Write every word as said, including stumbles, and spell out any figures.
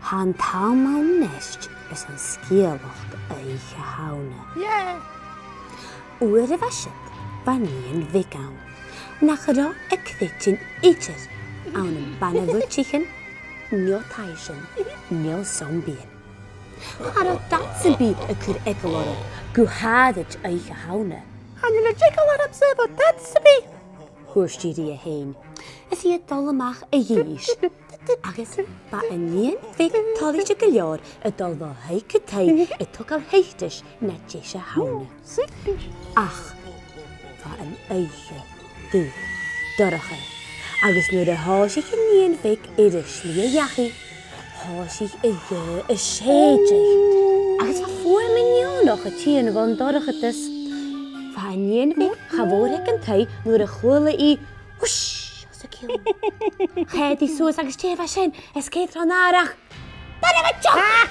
Tha an t-àm ann a-nis airson sgeulachd Oidhche Shamhna. Yeah! Uair a bha siud, bha nighean bheag ann, nach robh a' creidsinn idir ann am bana-bhuidsichean, no taibhsean, no zombies. Cha robh dad sam bith a' cur eagal oirre gu h-àraid Oidhche Shamhna. Chan eil eagal orm sam bith, dad sam bith, thuirt i rithe fhèin, is i a' dol a-mach a dh'innse. Agus bha an nighean bheag toilichte gu leòr a' dol bho thaigh gu taigh a' togail thuiteis na deise Shamhna. Ach bha an oidhche dubh dorcha, agus nuair a thòisich an nighean bheag air a slighe dhachaigh, thòisich a' ghaoth a' sèideadh, agus bha fuaim neònach a' tighinn bhon dorchadas. Bha an nighean bheag cha mhòr aig an taigh nuair a chuala i whoosh os a cionn. Choimhead i suas agus dè bha sin, is cò tron àrach? Bana-bhuidseach!